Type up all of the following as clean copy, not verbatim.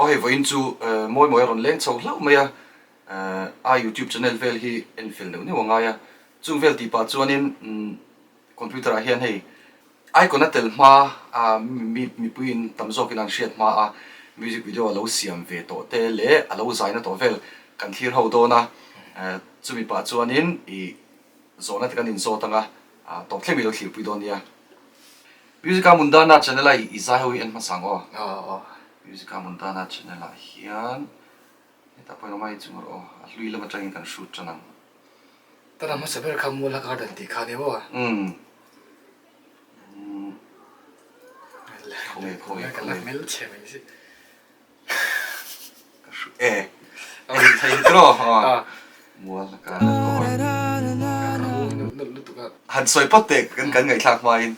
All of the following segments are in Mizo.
Aw hei vawiin chu mawi mawi a rawn leng chho hlauh mai a, a youtube channel vel hi en fel neuh neuh a ngai a, chung vel tih pah chuanin computer ah hian hei icon a tel hma a mi mipuiin tam zawkin an hriat hma a music video a lo siam ve tawh te leh a lo zaina tawh vel kan thlir ho dawn a, chumi pah chuanin ih zawhna te kan inzawt ang a, tawp thleng mi lo thlirpui dawn nia. Musica Mundana channel a i zai ho hi en hmasa ang aw. Aw. Musica Mundana channel ah hian hetah pawh engemaw hi chu rawh aw, a hlui lam atangin kan shoot tan ang. Tana hmasa ber kha Mualha Garden tih kha a ni maw? Umm. Khawnge khawnge khawnge. Ka la hmel chhe mai si. Ka hru e. A rin thei hi tiraw? Mual ka han cover. Han sawi phawt teh kan kan ngaihthlak hmain.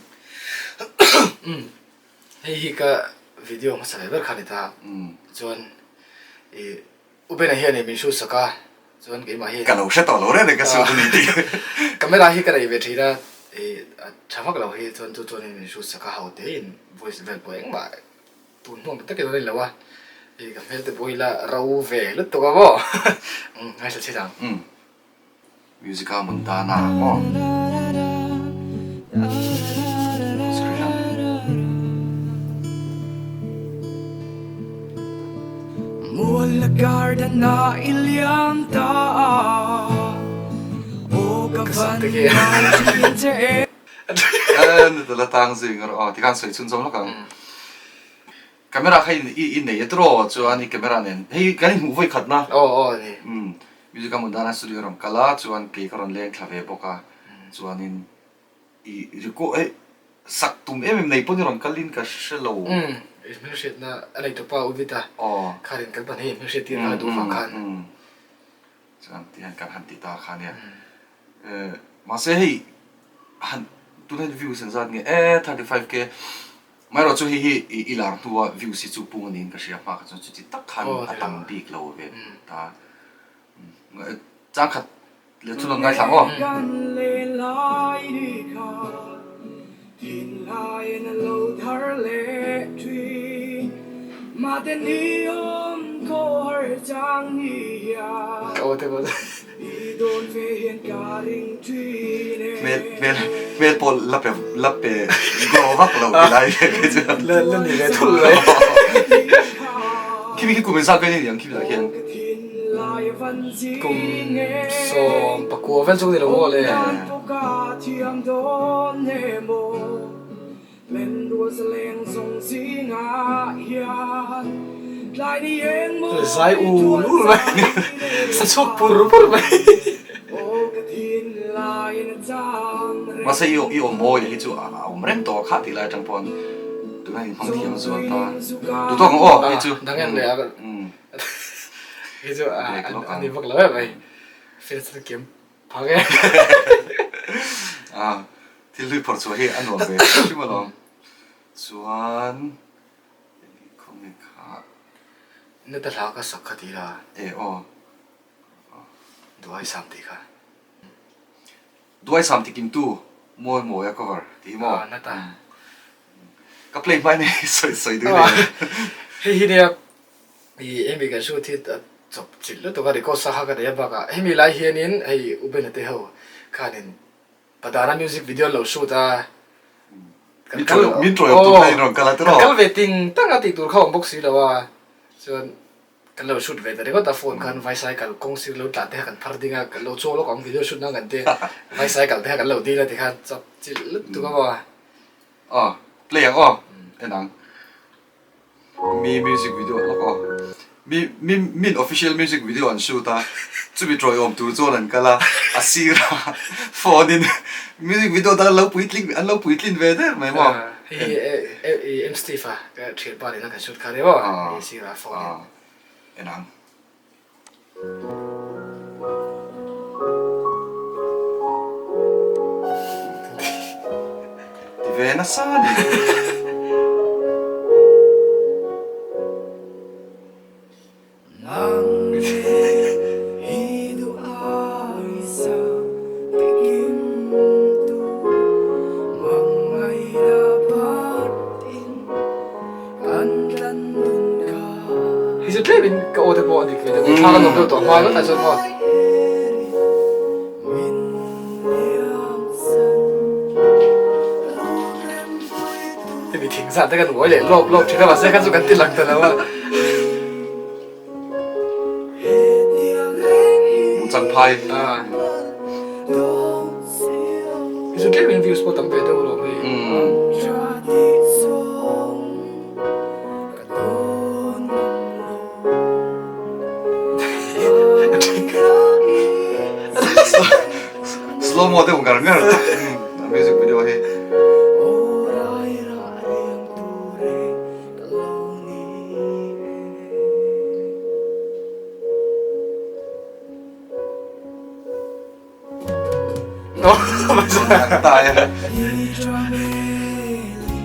Hei hi ka video hmasa ve ber kha a ni ta. Chuan i U Bena hian min shoot sak a, chuan keimah hi. Ka lo hre tawh lo reng reng ka shoot a ni tih. Camera hi ka nei ve thin a, i a tha vak lo hi chuan chu chuan min shoot sak a, ho tein voice vel pawh engmah Tun hnuam takin an inlo a, i ka hmel te pawh hi la ro ve lutuk a maw? Umm ngaithla chhe dang. Umm Musica Mundana maw? Screen ah. Mual garden ah i liam ta a, aw ka Ka sam van te khi. ngai thin che e. Ni la tang zui ngawr aw tikhan sawi chhun zawm lawk ang. Camera kha i i nei a tiraw chuan i camera nen hei kan inhmuh vawi khat na. Aw aw ni. Umm Music a Mundana studio a rawn kal a chuan kei ka rawn leng thla ve bawk a chuanin i record hei sak tum em em nei pawn i rawn kal in ka hre lo. Umm i hmelhriatna a nei tawpa u Vita khan in kal pan hei hmelhriat tir kha duh vang khan. Chuan tihian kan han ti ta kha nia. Mahse hei han tuna views an zat nge e 35 k amaherawh chu hei hi i lar hnua views hi chu pung a niin ka hria hma kha chuan chuti tak khan a tam bik lo ve ta. Chang khat leh chu rawn ngaithla ang aw. Hmel hmel hmel pawh la pe la pe glow vak lo ti lai ve khi chuan. La la ni ve thul mai. Khimi khi kum inzat vel a ni ang khimi lah khian. Kum 19 vel chu ka ni lo maw le. Zai ul ul mai sa chhuak pur pur mai. Mahse i i awm mawi hi chu a awm reng tawh a kha tih lai atang pawn tuna in hmang thiam zual ta. Duhtawk ang aw hei chu. Dang en leh a hei chu a ni vak lo em mai. Fans an kiam phak e. A thil hlui phawrh chhuah hi a nuam ve hrim alawm. Chuan khawnge kha. Nata hla ka sak kha ti la. E aw. Duai sam tih kha. Duai sam ti kim tu mawi mawi a cover tih hi maw? A nata. Ka play hmai nei sawi sawi dui nei. Hei hi nia i hemi kan shoot hi a chawp chilh lutuk a record sa kha ka nei a bakah hemi lai hianin hei U Bena te ho khanin Padana music video an lo shoot a kan kal min tawi awm tur kha in rawn kal a tiraw? Kan kal ve ting tang a tih tur kha awm bawk si lo a chuan Kan lo shoot ve ta ringawt a phone khan bicycle kawng sir lo tlan te kha kan phar ding a, kan lo chaw lawk ang video shoot nan kan ti bicycle te kha kan lo dil a tikhan chap chilh lutuk a maw. Aw play ang aw en ang mi music video lawk aw mi mi min official music video an shoot a chumi tawiawm tur chuan an kal a a sir a phone in music video dang an lo puitling an lo puitlin ve der mai maw. Hei hi M Steve a ka thianpa nena kan shoot kha nia maw hei sir a phone in. En ang. Ti ve nasa a ni. Hei chu tlem in ka aw te pawh a dik ve deuh thla ka nuam deuh tawh hma ngawt ah chuan maw. Hemi thing zat te kan uai leh lawp lawp thin a mahse kha chu kan ti lang ta lo a. Muchang phai. Hei chu tlem in views pawh tam ve deuh alawm hei. Slow mo deuh ngar ngar music video hi.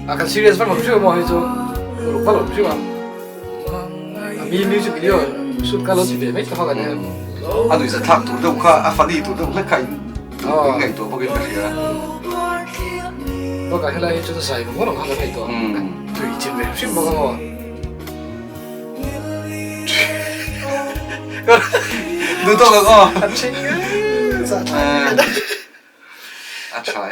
A kan serious vak lo hriau maw hei chu uluk vak lo hriau a a mi music video shoot kha lo ti ve mai ta kha kan a nuih za thlak tur deuh kha a funny tur deuh hlek kha in ngaihtuah bawk in ka hria bakah helai hi chuan zai ngawt ang kha kan ngaihtuah kan tui chin ve hrim bawk a maw. Duh tawk ang aw. A tha e.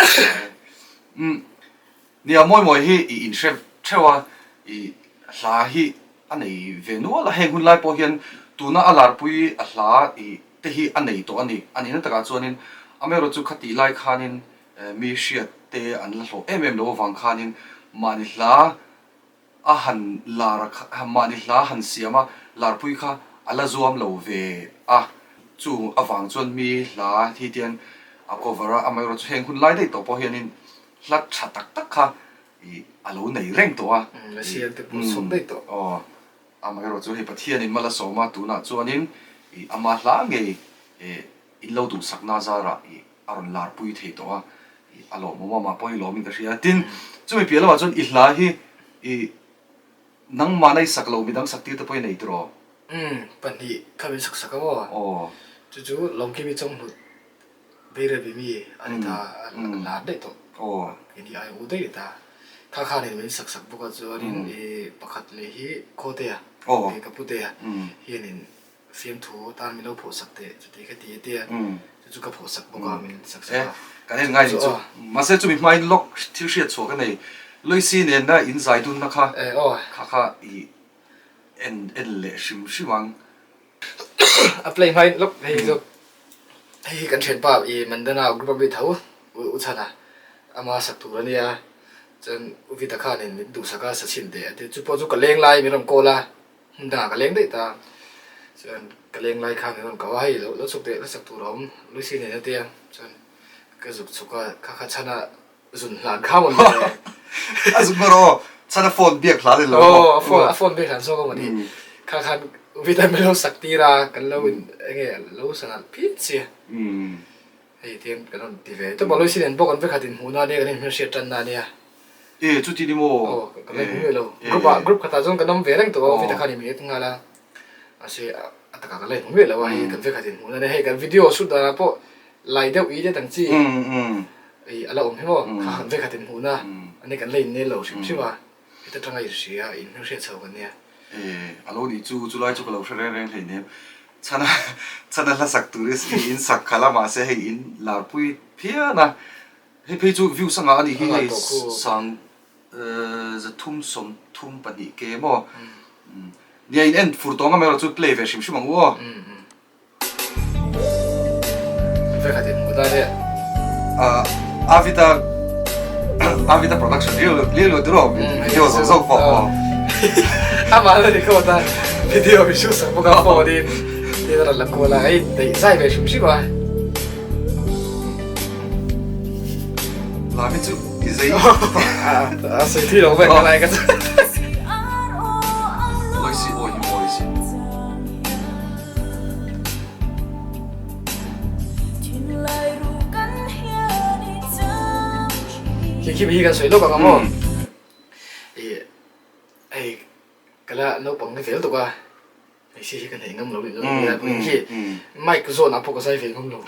Nia mawi mawi hi i inhre theuh a, i hla hi a nei ve nual a, heng hun lai pawh hian tuna a larpui a hla i te hi a nei tawh a ni. A nihna takah chuanin amaherawhchu chu khatih lai khanin mi hriat te an la hlawh em em lo avang khanin mahni hla A han lar a mahni hla han siam a, larpui kha a la zuam lo ve a. Chu avang chuan mi hla hi tian a cover a, amaherawhchu chu heng hun lai daih tawh pawh hianin hla tha tak tak kha ih a lo nei reng tawh a. La siam te pawh chhawk daih tawh. Aw, amaherawhchu hei Pathianin mal a sawm a, tunah chuanin ih ama hla ngei ih in lo duhsakna zarah ih a rawn larpui thei tawh a, a lawmawm a, mah pawh hi lawmin ka hria. Tin, chumi piah lamah chuan i hla hi i nangmahna i sak lo, midang sak tir te pawh i nei tiraw? Umm, pahnih kha min sak sak a maw? Aw. Chu chu Lawmkimi Chawnghlut Beirabi mi a ni ta, a lar daih tawh. Aw. Kei ni ai u daih ni ta. Kha khanin min sak sak bawk a, chuanin i pakhat leh hi Khawtea, ka putea hianin Fiamthu tan min lo phawh sak teh chuti ka ti a tia chu chu ka phawh sak bawk a min sak sak a. E kan en ngai ni chu mahse chumi hmain lawk thil hriat chhuah ka nei Loisi nena in zai dunna kha kha kha i en en leh hrim hrim ang. A play hmain lawk hei chu hei hi kan thianpa i Mandana group a mi tho u chhana ama sak tur a nia chuan u Vita khanin min duhsak a sa chhin teh a ti chu pawh chu ka leng lai min rawn call a. Hmun dangah ka leng daih ta. Chuan ka leng lai khan min rawn kau a, hei lo lo chhuk teh la sak tur a awm Lucy nen a tia. Chuan ka zuk chhuk a, kha kha chhana zun hlan kha maw ni le. A zuk ber aw, chhana phone biak hlan in lo maw. Aw, a phone a phone biak hlan zawk a maw ni. Kha khan Vita min lo sak tir a, kan lo in enge lo sa nalh phian sia. Hei tiang kan rawn ti ve tawp a, Lucy nen pawh kan vekhat inhmuhna ania, kan inhmelhriat tanna ania. E, chuti ni maw? Aw, ka la hmu ngei lo. Group ah, group khatah chuan kan awm ve reng tawh a, Vita khan i mit nghal a, mahse a takah ka la inhmu ngei lo a, hei kan vekhat inhmuhna ania, hei kan video shoot danah pawh lai deuh i det ang chi i a la awm hi maw, kha kan vekhat inhmuhna ania kan la innel lo hrim hrim a, heta tanga inhria, inhmelhriat chho kan nia. E, a lo nih chu, chulai chu ka lo hre reng reng hleinem. Chhana chhana hla sak tur i in sak khalh a mahse hei in larpui phian a, hei phei chu views a ngah a nih hi hei sang 332 ke maw nia in en fur tawng amaherawh chu play ve hrim hrim ang u aw. Avita Avita production liu liu liu tiraw video zawk zawk pawh aw. Amah la ni khawt a video min hriat sak bawk a phone in tin a rawn la kual a hei daih zai ve hrim hrim a. Lami chu i zei a sawi thui lo vek a lai ka chu. Loisi aw hi mawi si. Khi khi hi kan sawi lawk ang a maw? Ih hei ka la naupang ni fel tuk a, hmeichhia hi ka hneih ngam lo tih zawng nia pawhin khi mic zawnah pawh ka zai ve ngam lo.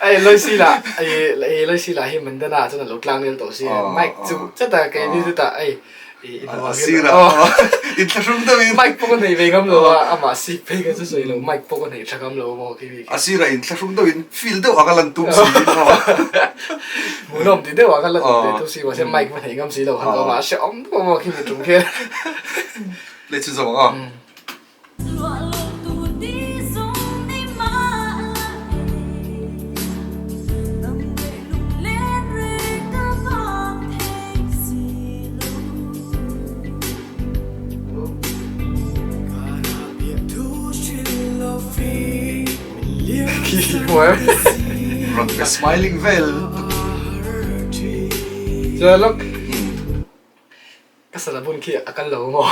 Hei Loisi lah ih Loisi lah hi Mandana ah chuan a lo tlang nel tawh si mic chu chat a keini chutah hei. A sirah inthlahrung deuhin. Mic pawh ka nei ve ngam lo a, amah seat phei kha chu sawi lo, mic pawh ka nei tha ngam lo maw khi bik. A sirah inthlahrung deuhin feel deuh anga lan tum si in maw. Hmuhnawm ti deuh anga lan ve tum si mahse mic va nei ngam si lo khan ka awm a, a hrehawm deuh a maw khi mi tum khian. Play chhunzawm ang aw. Rawn pe smiling vel. Chuan lawk. Ka sana bun khi a kal lo maw?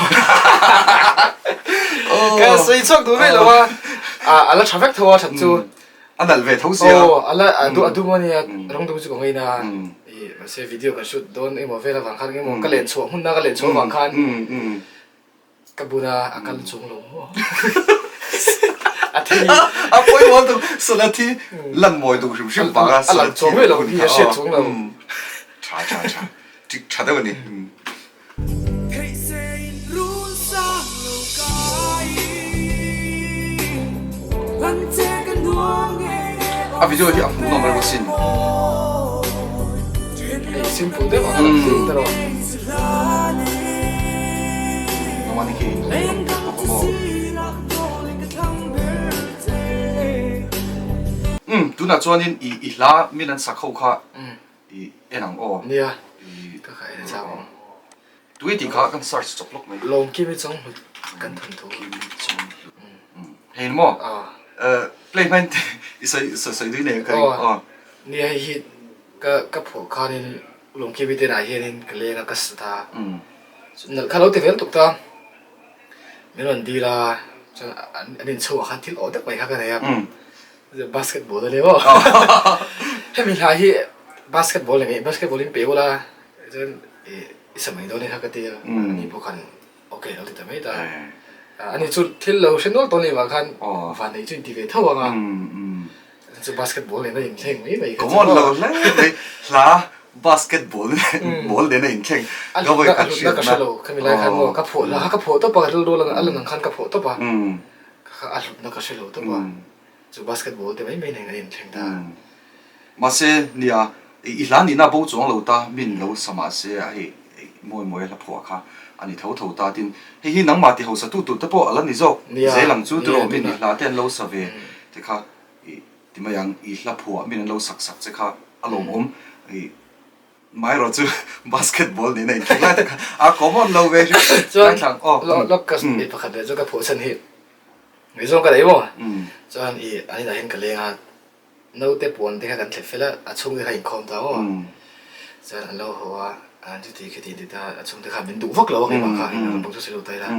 Ka sawi chhuak duh rih lo a, a la tha vek tho a that chu. A nalh ve tho sia. Aw, a la a dum a nia, rawng dum chu ka ngaina a. I mahse video kan shoot dawn emaw vel avang khan emaw ka len chhuah hmunna ka len chhuah avang khan ka bun a, a kal chung lo maw? A thi. A pawimawh tuk, sana thi lan mawi duh hrim hrim vang a sana thi. A lang chuang rih lo, mi a hriat chuang lo. Tha tha tha. Tik tha deuh a ni. A video hi a hmuh nawm reuh asin. Hei simple deuh ang a lang thei ta rawh. Nangmah ni khi bawk a maw. Umm tunah chuanin i hla min an sak ho kha I en ang aw. Nia, ka kha en chak ang. Tui tih kha kan search chawp lawk mai. Lawm Kim i chawng hlut kan thun thu. Kim i chawng hlut. Hei ni maw? Play hmain i sawi sawi dui nei ka ring. Aw. Nia hei hi ka ka phuah khanin Lawm Kim i tenah hianin ka leng a ka sat a. Nalh kha lo ti vel tuk ta. Min rawn dil a, chuan an inchhoah khan thil awh deuh mai kha ka nei a. Basketball a ni maw? Hemi hla hi basketball a ni, basketball in pe ula chuan i sa mai dawn e kha ka ti a, ani pawh khan ok a lo ti ta mai ta. Ani chu thil lo hre nual tawh a nih vang khan vannei chu in ti ve tho ang a, chu basketball nen a inthleng mai mai kha chu maw. Common lo hle mai, hla basketball ball nen a inthleng ka vawi khat hriatna. A hlutna ka hre lo, khami lai khan maw ka phuah hla kha ka phuah tawp a, rilru a lan ang khan ka phuah tawp a. Ka a hlutna ka hre lo tawp a, chu basketball te mai mai nen kan inthleng ta. Mahse, nia, i hla nihna bo chuang lo ta, min lo sa mahse a hei mawi mawi a hla phuah kha a ni tho tho ta tin, hei hi nangmah ti hausa tu tur te pawh a la ni zawk zel ang chu tiraw min i hla te an lo sa ve te kha i ti mai ang, i hla phuah min an lo sak sak che kha a lawmawm i. Maherawh chu basketball nena inthleng lai tak kha a common lo ve hrim Chuan lawk ka i pakhat leh chu ka phuah chhan hi ngaihzawng ka nei maw? Chuan i an inah hian ka leng a, naute puan te kha kan thlep fel a, a chhungte kha inkhawm ta maw? Chuan an lo haw a, an chuti khiti an ti ta, a chhungte kha min duh vak lo a keimah kha in rawn bawk chu sawi lo ta ila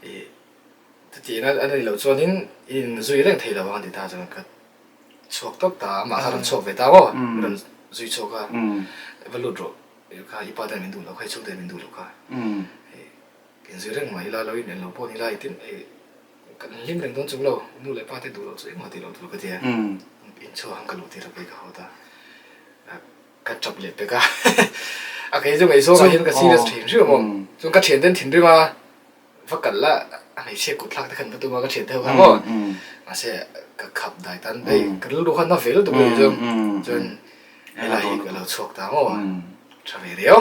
i chutiang a ni loh chuanin i inzui reng thei lo ang an ti ta chuan ka Chhuak tawp ta, amah kha rawn chhuak ve ta maw? Min rawn zui chhuak a, va lut rawh, kha i pa ten min duh loh kha, i chhungte min duh loh kha, in zui reng mai ila, lo in en lo pawh ni ila, engtin kan hlim reng dawn chung lo, nu leh pa te duh loh chu engmah tih loh tur ka ti a, in chhuak ang ka luh tir a kei ka haw ta, ka tap leh pek a, a kei chu ngaihzawngah hian ka serious thin hrim a maw, chuan ka thian ten thinrim a. Va kal la, a hmeichhia kut thlak te khan va tum a, ka thian theuh kha maw? Mahse, ka khap dai tan hei, ka rilru khan na ve lutuk a nih chu. Chuan helai hi ka lo chhuak ta maw? Tha ve riau.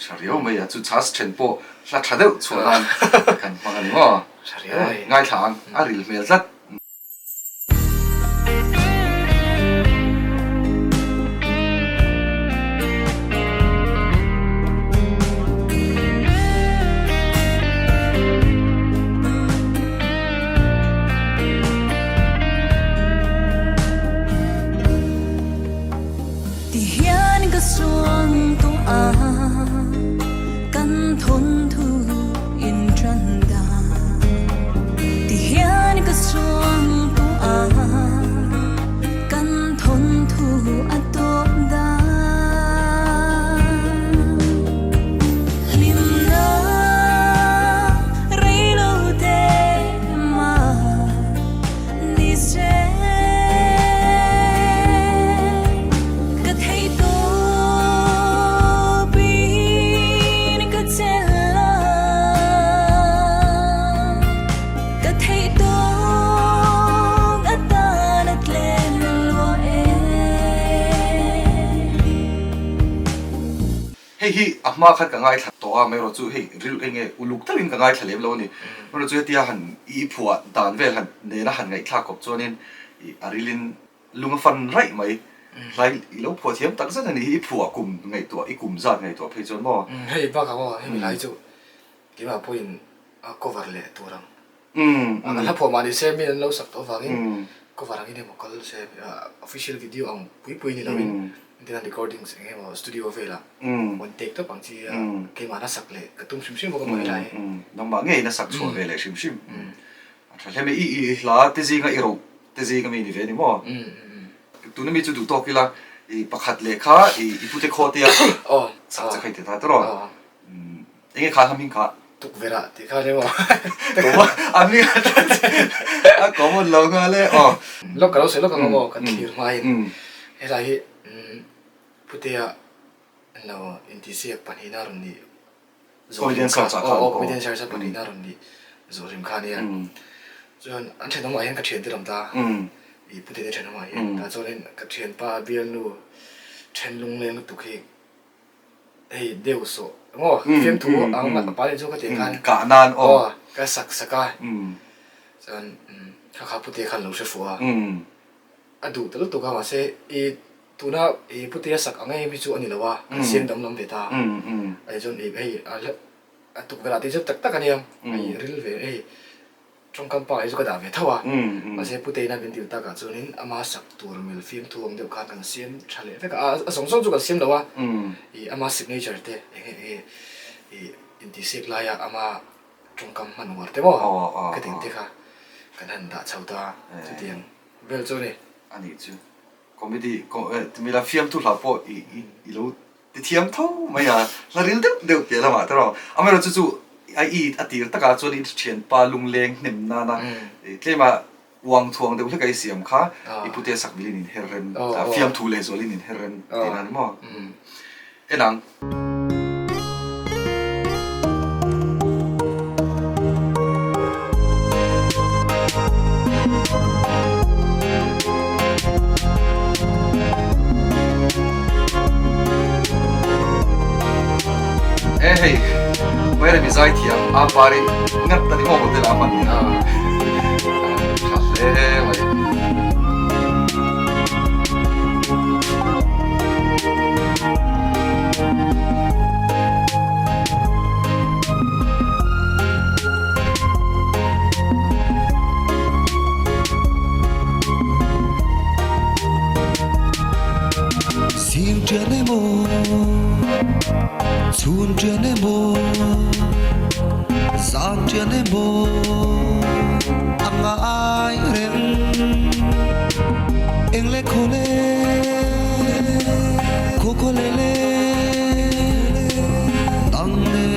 Tha riau mai a, chu chhas then pawh hla tha deuh chhuah nan kan hmang a ni maw? Tha riau mai. Ngaithla ang, a ril hmel tlat. Ti hian ka suang tawh a, kan thawnthu inṭan dan. Ti hian ka suang tawh a, kan thawnthu a tawp dan. Hlimna rei lo te mah ni se. Ka thei tawpin ka chelh. Hei hi a hma khan ka ngaithla tawh a, amaherawh chu hei ril eng nge uluk deuhin ka ngaithla lem lo a ni. Amaherawh chu hetia han i phuah dan vel han nena han ngaihthlak kawp chuanin i a rilin lung a fan raih mai. Hlai i lo phuah thiam tak zet a ni hi, i phuah kum ngaihtuah, i kum zat ngaihtuah phei chuan maw? Hei bakah maw hemi lai chu keimah pawhin a cover leh tur ang. A hla phuah mah ni se mi an lo sak tawh avangin cover angin emaw kal se official video ang pui pui ni loin engtin a recordings eng emaw studio velah one take tawp ang chi a keimah na sak leh ka tum hrim hrim bawk a maw helai hi. Nangmah ngeiin a sak chhuah ve leh hrim hrim. A tha hle mai. I i hla te zinga i roh te zinga mi ni ve ni maw? Tuna mi chu duh tawk ila i pakhat leh kha i i pute khaw tia sak che kha i ti ta tawh. Enge kha hla hming kha? Tukverh ah tih kha emaw. A hming a a common lo nghal e aw. Lawk ka lo sawi lawk ang emaw kan thlir hmain helai hi Putea lo intihsiak pahnihna rawn nih zawh hlim kha aw aw comedian search a pahnihna rawn nih zawh hlim kha ania. Chuan an thenawmah hian ka thiante lam ta i Putea te thenawmah hian tah chuanin ka thianpa bialnu then lungleng lutuk hi Hei deuh sawh maw fiamthu ang a pa leh chu ka tih khan kah nan aw ka sak sak a chuan kha kha pute khan lo hre fuh a a duh ta lutuk a mahse i tuna i pute a sak ang em hi chu a ni lo a kan siam danglam ve ta a chuan hei a tukverh ah te chu tak tak a nia hei ril ve hei Tawngkam pa hi chu ka dah ve tho a, mahse Puteina min dil takah chuanin ama sak tur mil fimthu ang deuh khan kan siam tha leh vek a, a zawng zawng chu kan siam lo a, ih ama signature te eng nge eng nge ih intihsiak laia ama tawngkam hman uar te maw ka tih te kha kan han dah chho ta chutiang vel chu a ni. A nih chu comedy mila fiamthu hla pawh i lo Ti thiam tho mai a, hla ril deuh deuh piah lamah te rawh. Amaherawhchu chu a i a tir takah chuan i thianpa lungleng hnem nana tlema uang thuang deuh hlek a i siam kha i pute sak vilin in her rem fiamthu leh zualin in her rem tihna a ni maw? En ang. E hei, Vairami zai thiam a pari ngat ta ni maw hotel ah hman ni a tha hle mai. Zing ṭian emaw, chhun ṭian emaw, zan ṭian emaw a ngai reng. Eng le khaw le, khaw khaw le le, dang le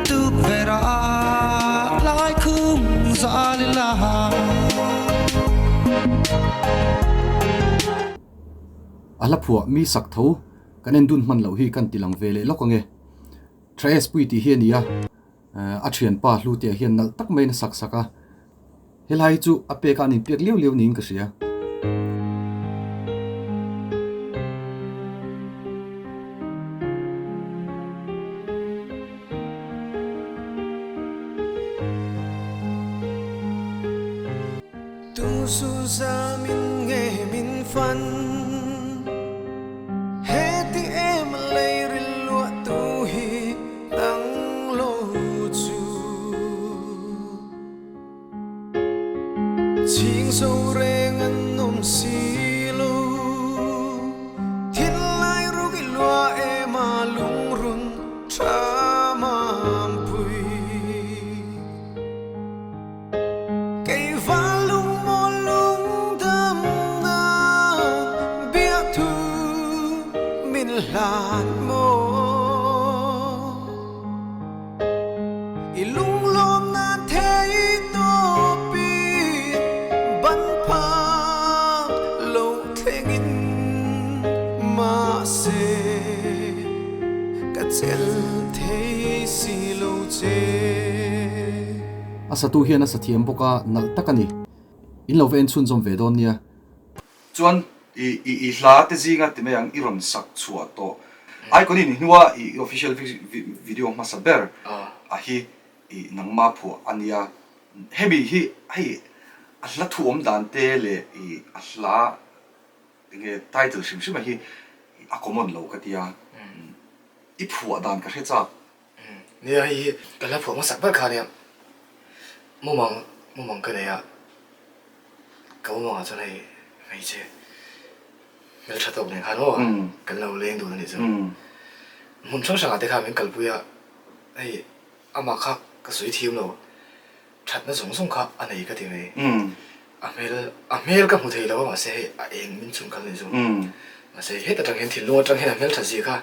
tukverh ah lai khum zal ila. A hla phuah mi sak tho kan en dun hman loh hi kan ti lang ve leh lawk ange. Thraes pui tih hi a ni a, a thianpa Hlutea hian nalh tak maiin a sak sak a. Helai hi chu a pek a an inpek liau liau niin ka hria. Tu su za min nge min fan Heti em lei ril luah tu hi nang lo chu Chhing zo reng an awm si lo Thinlai ruk i luah em a lungrun tha mampui Kei van lung maw lung dam nan biakthu min hlan maw I lunglawm nan thei tawpin ban phak lo thlengin mahse ka chel thei si lo che. A satu hian a sa thiam bawk a, nalh tak a ni. In lo va en chhunzawm ve dawn nia. Chuan i i i hla te zinga ti mai ang i rawn sak chhuah tawh. Icon i nih hnua i official video hmasa ber a hi i nangma phuah a nia. Hemi hi hei a hla thu awm dan te leh i a hla enge title hrim hrim a hi a common lo ka tia. I phuah dan ka hre chak. Nia hei hi ka hla phuah hmasak ber kha nia. Mumang mumang ka nei a, ka mumangah chuan hei hmeichhe hmeltha tawk nen khan aw kan lo leng dun a nih chu. Hmun hrang hrangah te khan min kalpui a, hei amah kha ka sawi thiam lo, thatna zawng zawng kha a nei ka ti mai. A hmel a hmel ka hmu thei lo a mahse hei a eng min chhun kal nih chu. Mahse het atang hian thinlung atang hian a hmel that zia kha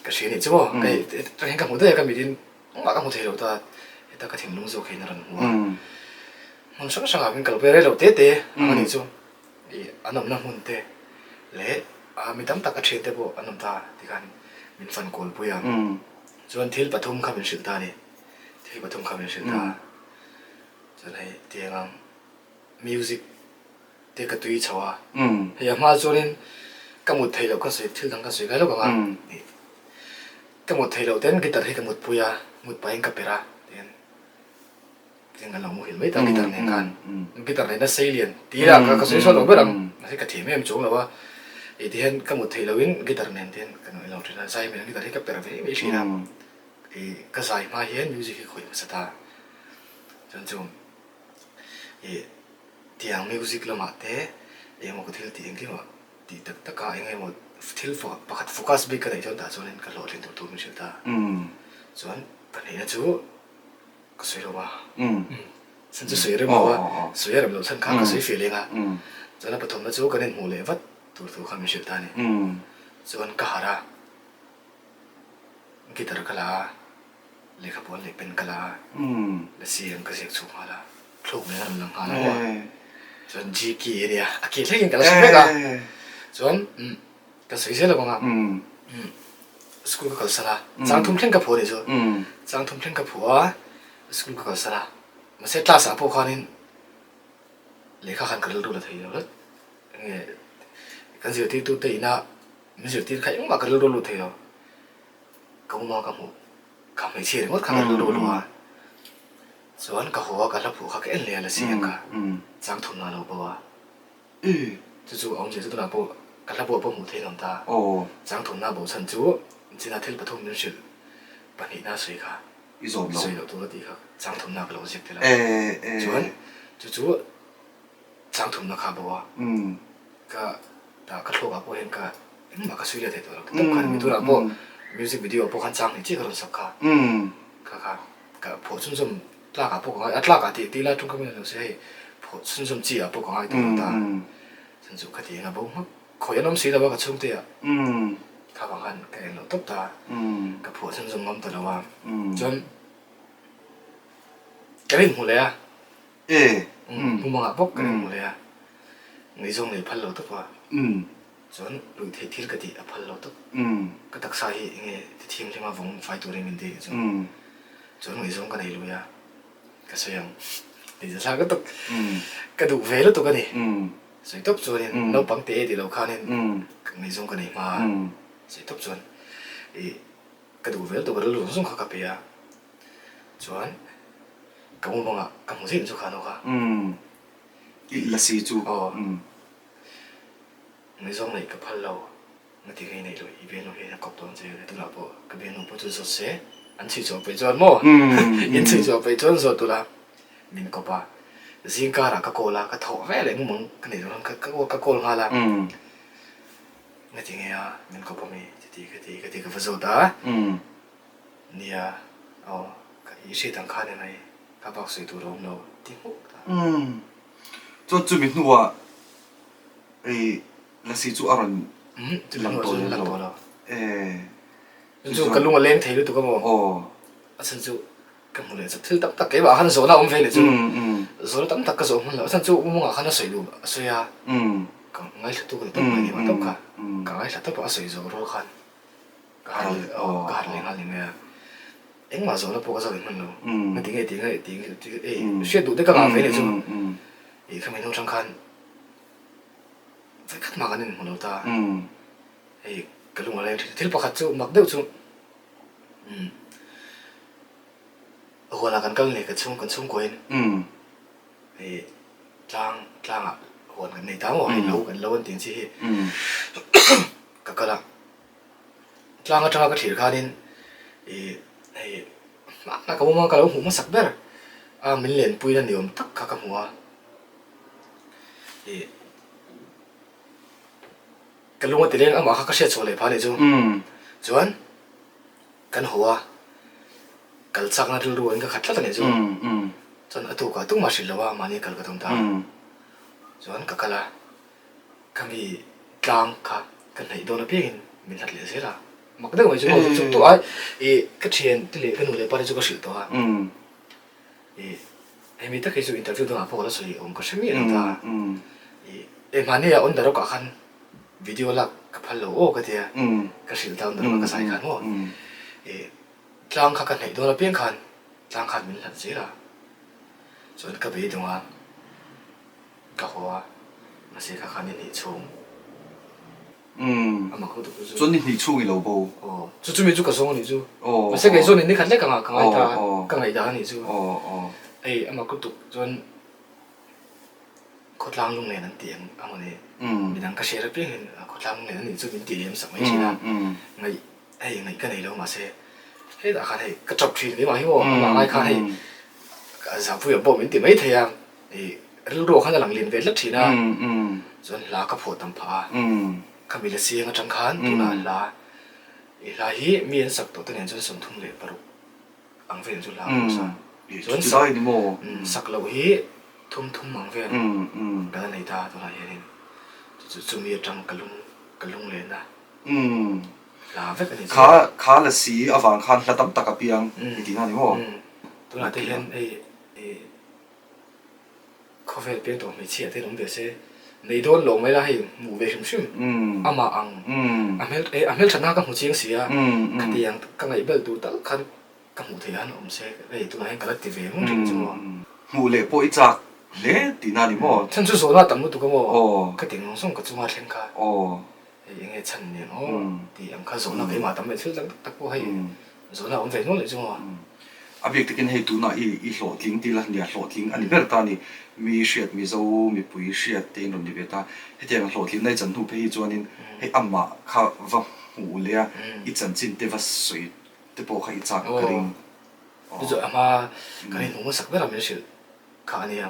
ka hria nih chu maw. Hei atang hian ka hmu daih a ka mitin engmah ka hmu thei lo ta heta ka thinlung zawk hian a rawn hmu a. Hmun hrang hrangah min kalpui a rei lo te te ang a nih chu. Ih an awmna hmun te leh mi tam tak a thian te pawh an awm ta tikhan min fan kualpui a. Chuan thil pathum kha min hrilh ta a ni. Thil pathum kha min hrilh ta a. Chuan hei tiang ang music te ka tui chho a, hei a hma chuanin ka mut theih loh ka sawi thil dang ka sawi ngai lawk ang a, ka mut theih loh ten guitar hi ka mutpui a, mut pahin ka perh a tihian tihian kan lo muhil mai ta guitar nen khan, guitar nena sei lian tih ila ka sawi sawi lo ber ang, mahse ka thiam em chuang lo a, ih tihian ka mut theih lohin guitar nen tihian ka nuih lo thin a, zai hmel guitar hi ka perh ve mai thin a, ih ka zai hma hian music hi khawih hmasa ta. Chuan chu ih tiang music lamah te engemaw ka thil tih engkim ah tih tak tak a engemaw thil pakhat focus bik ka neih chuan tah chuanin ka hlawhtlin tur tur min hrilh ta. Chuan pahnihna chu ka sawi lo a, chhan chu sawi rem lo a, sawi a rem loh chhan kha ka sawi feh leng a, chuan a pathumna chu kan inhmuh leh vat tur thu kha min hrilh ta a ni. Chuan ka harh a, guitar ka la a. Lehkhapuan leh pen ka la a, lasi ang ka ziak chhuak nghal a, thluk nen a rawn lang nghal a, chuan G key a nia, a key thlengin ka la hre vek a, chuan ka sawi zel lo ang a, school ka kalsan a, chang thum thleng ka phuah a nih chu, chang thum thleng ka phuah a, school ka kalsan a, mahse class ah pawh khanin lehkha khan ka rilru la thei lo hlawt, enge kan zirtirtute ina min zirtir kha engmah ka rilru lut thei lo. Ka awm a ka hmuh ka hmeichhia ringawt kha ka rilru luh a, chuan ka haw a ka hla phuh kha ka en leh a la si ang kha chang thum na lo bo a, chu chu a awmzia chu tunah pawh ka hla pawh pawh hmuh theih a awm ta, chang thum na bo chhan chu china thil pathum min hrilh pahnihna sawi kha sawi loh tur a tih kha chang thum na ka lo ziak tel a, chuan chu chu chang thum na kha bo a ka Tah ka thluakah pawh hian ka engmah ka sawi leh thei tawh lo tawp khan mi tunah pawh music video ah pawh khan chang hnih chiah ka rawn sak kha kha kha ka phuah chhunzawm tlakah pawh ka ngai a tlakah tih tih lai tawngkam in a lo sawi hei phuah chhunzawm chi ah pawh ka ngai tawh lo ta chhan chu ka ti eng a bo hmak khawi an awm si lo a ka chhungte ah kha vang khan ka eng lo tawp ta ka phuah chhunzawm ngam ta lo a chuan kan inhmu leh a. E. Hmumangah bawk ka ring mawle a, ngaihzawng nei phal lo tawp a, chuan ruih theih thil ka tih a phal lo tawp. Ka taksa hi enge ti thianghlim a vawng fai turin min ti chu. Chuan ngaihzawng ka nei lui a, ka sawi ang tih chu thlak lutuk, ka duh ve lutuk a ni. Sawi tawp chuanin naupang te e tih loh khanin ngaihzawng ka nei hma a, sawi tawp chuan ih ka duh ve lutuk a rilru zawng zawng kha ka pe a, chuan. Ka mu bangah ka hmu zet chu kha no kha. Umm. I la si chu. Aw. Umm. Ngaihzawng neih ka phal lo. Ngati ngei neih loh i bialnu hian a kawp dawn che a tunah pawh ka bialnu pawh chu zawt se an chhui chhuah peih chuan maw in chhui chhuah peih chuan zawt ula min kawp a zing karah ka call a ka thawh ve leh mumang ka neih loh khan ka call nghal a ngati ngei a min kawp ami chuti ka ti ka ti ka va zawt a. Nia, aw, ka i hriat ang khan emai, ka bak sawi tur a awm lo ti hmuk ta. Umm, chuan chumi hnuah i lasi chu a rawn lang tawh lem lo. E, chu ka lung a leng thei lutuk a maw? Aw. A chhan chu ka hmu leh chak thil tam tak keimah khan zawhna a awm ve leh chu. Zawhna tam tak ka zawh hman lo, a chhan chu Umawngah khan a sawi duh a sawi a, ka ngaithla tu ka ti tawp mai ni mah tawp kha, ka ngaithla tawp a a sawi zawh rual khan. Ka harh leh aw ka harh leh nghal ni mai a, engmah zawhna pawh ka zawh leh hman lo, nga ti nge ti nge ti nge ti ei hriat duh te ka ngah ve leh chu ih khami hnu atang khan vawikhat mah kan inhmu lo ta, hei Ka lung a leng thin. Thil pakhat chu mak deuh chu umm huanah kan kal nei ka chhung kan chhungkuain hei tlang tlangah huan kan nei ta maw hei lo kan lo an tih ang chi hi ka kal a tlang atanga ka thlir khanin ih hei hmanah ka awm a ka lo hmuh hmasak ber a min lenpuina ni awm tak kha ka hmu a ih. Ka lung a ti leng amah kha ka hriat chhuah leh phah anih chu. Chuan kan haw a, kal chakna rilru in ka khat tlat anih chu. Chuan a tukah tumah hrilh lo a, mahni kal ka tum ta a. Chuan ka kal a, ka mi tlang kha ka hnaih dawn apiangin min hlat leh zel a. Mak deuh mai chu aw chu tu ai ih ka thian te leh ka nu leh pa te chu ka hrilh tawh a. Ih hemi tak hi chu interview dangah pawh ka la sawi awm ka hre miah lo ta. Ih eh mahni ah on the rock ah khan video lak ka phal lo aw ka tia ka hrilh ta on the rock ah ka zai khan maw. Ih tlang kha ka hnaih dawn apiang khan tlang khan min hlat zel a chuan ka beidawng a ka haw a mahse kha khan i hnih chhung. Umm. Chuan ni hnih chhung i lo bo. Aw. Chu chumi chu ka zawng a nih chu. Aw. Mahse kei zawn in ni khat lek anga ka ngai ta a, ka ngaihdan a nih chu. Aw aw. Hei amah kutuk chuan khawtlang lunglen an tih ang a ni. Midang ka hriat apiang in khawtlang lunglen a nih chu min tih lem sak mai thin a. Ngaih hei ngaih ka nei lo mahse hetah khan hei ka tap thin keimah hi maw amah ngai khan hei Zapuia pawh min ti mai thei a. Ih rilru khan a lang lian ve tlat thin a, chuan hla ka phuah tam phah a, khami la siang atang khan tunah hla ih hla hi mi an sak tawh te nen chuan 36 ang vel chu hla a phuah sa, chuan sak sak loh hi thum thum ang vel ka la nei ta tunah hianin chu chu chumi atang ka lung ka lunglen a hla vek a ni chu. Kha kha la si avang khan hla tam tak a piang i tihna a ni maw? Tunah te hian hei ih. Khawvel piang tawh hmeichhia te an awm ve se, nei dawn lo mai la hei hmuh ve hrim hrim amah ang a hmel eh a hmel thatna ka hmu chiang si a, khatiang ka ngaih bel tur tal khan ka hmuh theih han awm se hei tunah hian ka la ti ve ngun thin chu maw. Hmuh leh pawh i chak hle tihna a ni maw? Chhan chu zawhna a tam lutuk a maw? Khatiang zawng zawng ka chunga thleng kha hei eng nge chhan nen aw tih ang kha zawhna keimah tam leh thil dang tak tak pawh hei zawhna a awm ve nual leh chu maw? A biak takin hei tunah i i hlawhtling tih la nia hlawhtling a ni ber ta a ni. Mi hriat Mizo mipui hriat te in rawn ni ve ta. Hetiang hlawhtlinna i chan hnu phei hi chuanin hei amah kha va hmuh leh a i chanchin te va sawi te pawh kha i chak ka ring. Aw. Chu a hma kan inhmuh hmasak ber a min hrilh kha a nia.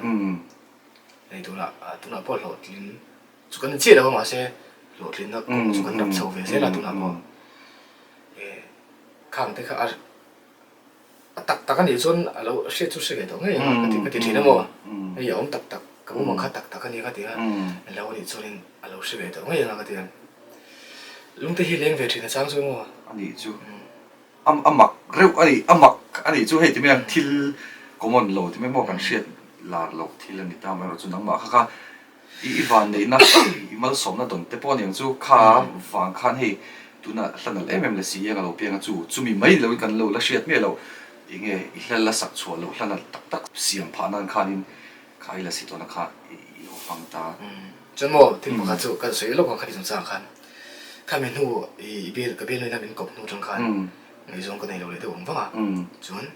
Hei tunah tunah pawh hlawhtling chu kan ni chiah lo a mahse hlawhtlinna kawng chu kan rap chho ve zel a tunah pawh. Khang te kha a. A tak tak a nih chuan a lo hriat chu hre ve tawh ngei ang a ka ti ka ti thin a maw? Hei a awm tak tak, ka mumang kha tak tak a nia ka ti a, a lo nih chuanin a lo hre ve tawh ngei ang a ka ti a. Lungte hi leng ve thin a chang chu maw? A nih chu a a mak reuh a nih, a mak a nih chu hei ti mai ang thil common lo ti mai maw kan hriat lar loh thil a ni ta amaherawhchu nangmah kha kha I i van neihna, i malsawmna dawn te pawh a niang chu kha vang khan hei tuna hla nalh em em la si eng a lo piang a chu chumi mai loin kan lo la hriat miah loh enge i hla la sak chhuah loh hla nalh tak tak siam phah nan khanin kha i la si tawhna kha i lo hmang ta. Chuan maw thil pakhat chu kan sawi lawk ang khati chungchang khan khami hnu i bial ka bial nuina min kawp hnu tang khan ngaihzawng ka nei lo leh deuh ang vang a chuan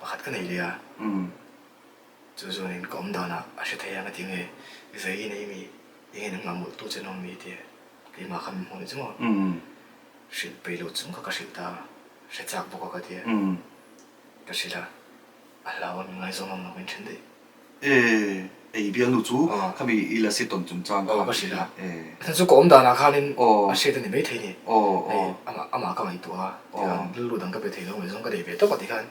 pakhat ka nei leh a. Chu chuanin ka awm danah a hre thei ang a ti nge, vei i nei mi, enge nangmah mawlh tu che nawm mi tia keimah kha min hmuh leh chu maw? Hrilh peih loh chung kha ka hrilh ta a, hre chak bawk a ka tia, ka hrilh a, a hlau a min ngaizawng ngam lo min then daih. E, ei bialnu chu khami i la si tawn chungchang kha ka hrilh a, a chu ka awm danah khanin a hriat a ni maithei ni, hei amah amah ka ngaihtuah a tikhan rilru dang ka pe thei lo ngaihzawng ka nei ve tawp a tikhan.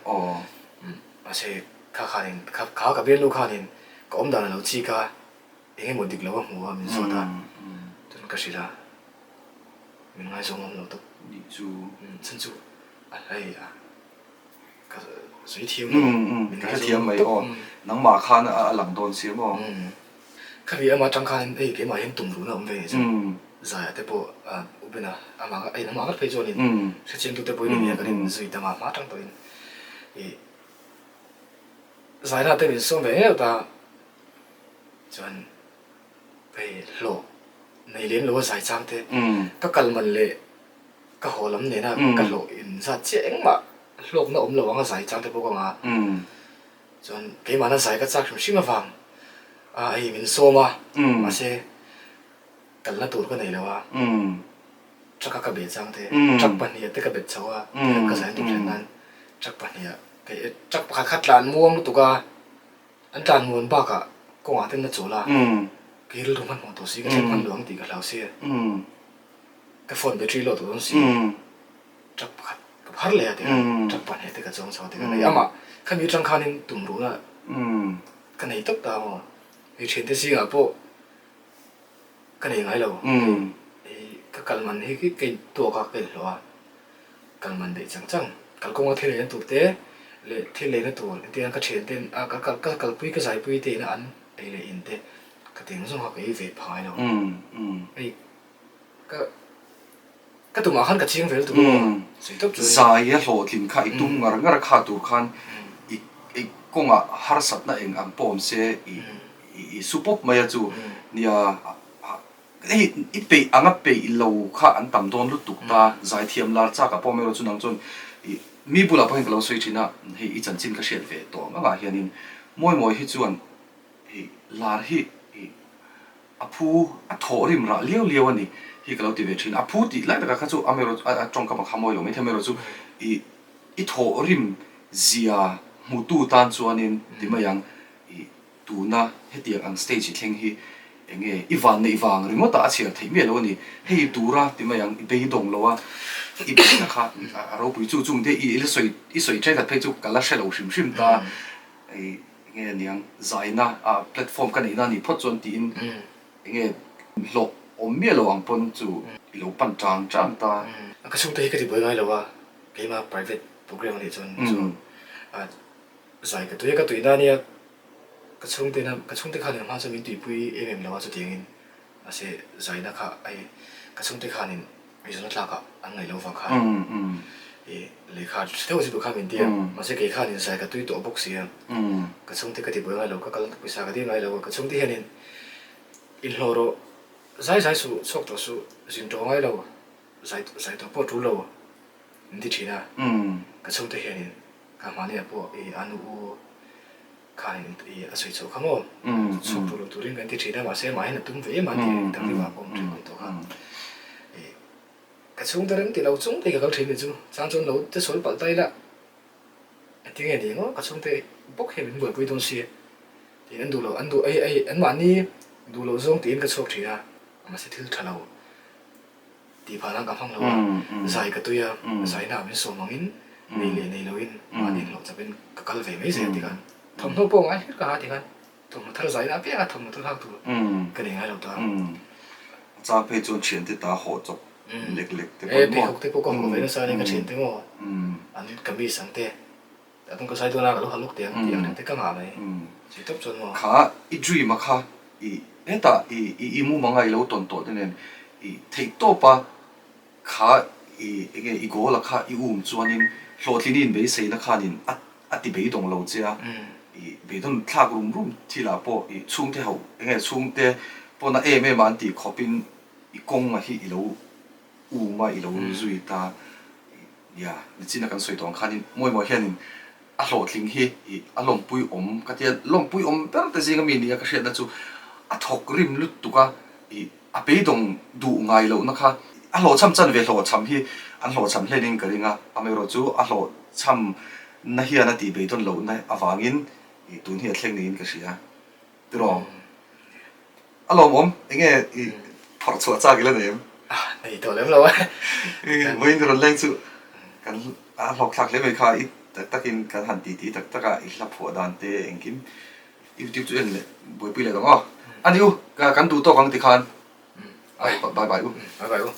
Mahse, kha khanin, kha kha ka bialnu khanin ka awm dan a lo chik a, eng emaw dik lo a hmu a, min zawt a, chuan ka hrilh a, min ngaizawng awm lo tawp. Nih chu. Chhan chu a hlei a, ka sawi thiam lo, min ngaizawng awm tawp. Nangmah khan a lang dawn si maw? Khami ama tang khanin hei keimah hian tum ruhna awm ve nih chu, Zaiah te pawh u Bena amah a inamah ngat phei chuanin hrechiangtute pawhin nia kan inzui tam a, hma tang tawhin ih Zaina te min sawm ve ngeuh ta chuan hei hlawh nei lem lo a zai chang te ka kal man leh. Ka haw lam nena ka hlawh in zat chiah engmah hlawkna awm lo ang a zai chang te pawh ka ngah. Chuan keimahna zai ka chak hrim hrim avang a hei min sawm a, mahse kalna tur ka nei lo a, truck a ka be chang te, truck pahniha te ka bet chho a, ka zai an duh thlen nan truck pahniha truck pakhat kha tlan muang lutuk a. An tlan muan bakah kawngah ten na chawl a, kei rilru hmanhmawh tawh si, ka thleng hman lo ang tih ka hlau si a, ka phone battery load tawh dawn si, truck pakhat ka phar leh a ti khan, truck pahnih te ka chuang chho a ti khan, hei amah khami atang khanin tum ruhna ka nei tawp ta maw, hei thiante zingah pawh ka nei ngai lo, hei ka kal man hi ka intuak a, ka inhlawh a. Kal man daih chang chang. Kalkawnga thil leina tur te leh thil leina tur engtin ka thian ten a ka ka kalpui ka zaipui te ina an ei leh in te ka ti ang zawng a ka ei ve pha ngai lo. Hei ka ka tumah khan ka chiang ve lutuk emaw sawi tawp chu. Zai a hlawhtlin kha i tum ngar ngar kha tur khan i i kawngah harsatna eng ang pawh awm se i i su pawp mai a chu nia Hei i peih anga peih lo kha an tam dawn lutuk ta, zaithiam lar chak ah pawh erawh chu nang chuan i mi bulah pawh hian ka lo sawi thin a, hei i chanchin ka hriat ve tawh ang angah hianin Mawimawi hi chuan hei lar hi i a phu a thawh rim rah liau liau a ni hi ka lo ti ve thin, a phu tih lai takah kha chu amaherawh a tawngkam a kha mawi lo maithei amaherawh chu i i thawh rim zia hmutu tan chuanin ti mai ang i Tuna hetiang ang stage i thleng hi enge i van neih vang ringawt ah a chhiar theih miah lo a ni. Hei tura ti mai ang, i beidawng lo a, i beihna kha a ropui chu chung te i la sawi i sawi thenkhat phei chu ka la hre lo hrim hrim ta. Enge aniang zaina ah platform ka neihna a nih phawt chuan tiin enge hlawh awm miah lo ang pawn chu i lo pan tang tang ta. Ka chhungte hi ka ti buai ngai lo a, keimah private program a nih chuan chu zai ka tui a, ka tuihna ania Ka chhungte na ka chhungte khanin hma chuan min tuipui em em lo a chutiangin mahse zaina kha hei ka chhungte khanin eizawnna tlakah an ngaih lo vang khan i lehkha tha deuh chu duh khan min ti a mahse kei khanin zai ka tui tawh bawk si a ka chhungte ka ti buai ngai lo ka kal pawisa ka dil ngai lo a ka chhungte hianin inhlawh rawh zai zai suh chhuak tawh suh zin tawh ngai lo zai zai tawh pawh tul lo min ti thin a ka chhungte hianin ka hmahniah pawh i a nu u Khain i a sawi chhuah kha maw? Chhuak tur lo turin kan ti thin a, mahse amah hian a tum ve em a tih interview ah pawh awm thin mai tawh kha. I ka chhungte rem ti lo chung te hi ka kal thin ni chu, chang chuan lo te sawi palh ta ila engtin nge ni ang aw, ka chhungte bawk hian min buaipui dawn si tiin an duh lo, an duh ei ei anmahni duh loh zawng tiin ka chhuak thin a, mahse thil tha lo. Tih phah nan ka hmang lo a, zai ka tui a, zaina ah min sawm angin nei leh nei loin mahni hlawh chapin ka kal ve mai zel tikhan thawmhnaw pawh ngai hlir ka ha tikhan thawmhnaw thar zaina apianga thawmhnaw thar hak tur ka nei ngai lo ta. A chang phei chuan thiante ta haw chawp lek lek te pawh maw? Pheikhawk te pawh ka haw ve nasa a nia ka thiante maw an kamis ang te a tum ka zai dawn a ka lo ha lawk teh ang tih ang reng te ka ngah mai zui tawp chuan maw. Kha i dream a kha i hetah i i mumanga i lo tawn tawh te nen i theih tawp a kha i enge i goal a kha i um chuanin hlawhtlin i inbeiseina khanin a a ti beidawng lo che a i beidawn thlak rum rum thilah pawh i chhungte ho enge chhungte pawhna em em a an tih khawpin i kawng a hi i lo um a i lo zui ta. Nia, nichina kan sawi tawh ang khanin Mawimawi hianin a hlawhtling hi ih a lawmpui awm ka tia, lawmpui awm ber te zinga mi nia ka hriatna chu a thawk rim lutuk a, ih a beidawng duh ngai lohna kha a hlawhchham chan ve hlawhchham hi an hlawhchham hlenin ka ring a, amaherawhchu a hlawhchham na hian a tih beidawn lohna avangin ih tun hi a thleng niin ka hria. Tiraw? A lawmawm, enge i phawrh chhuah chak ila nei em? Nei tawh lem lo e. Vawiin rawn leng chu kan a hlawk thlak hle mai kha, i tak takin kan han titi tak tak a, i hla phuah dan te engkim YouTube chu en leh buaipui leh dawng aw. A ni u, kan duh tawk ang tikhan. Bye bye u. Bye bye u.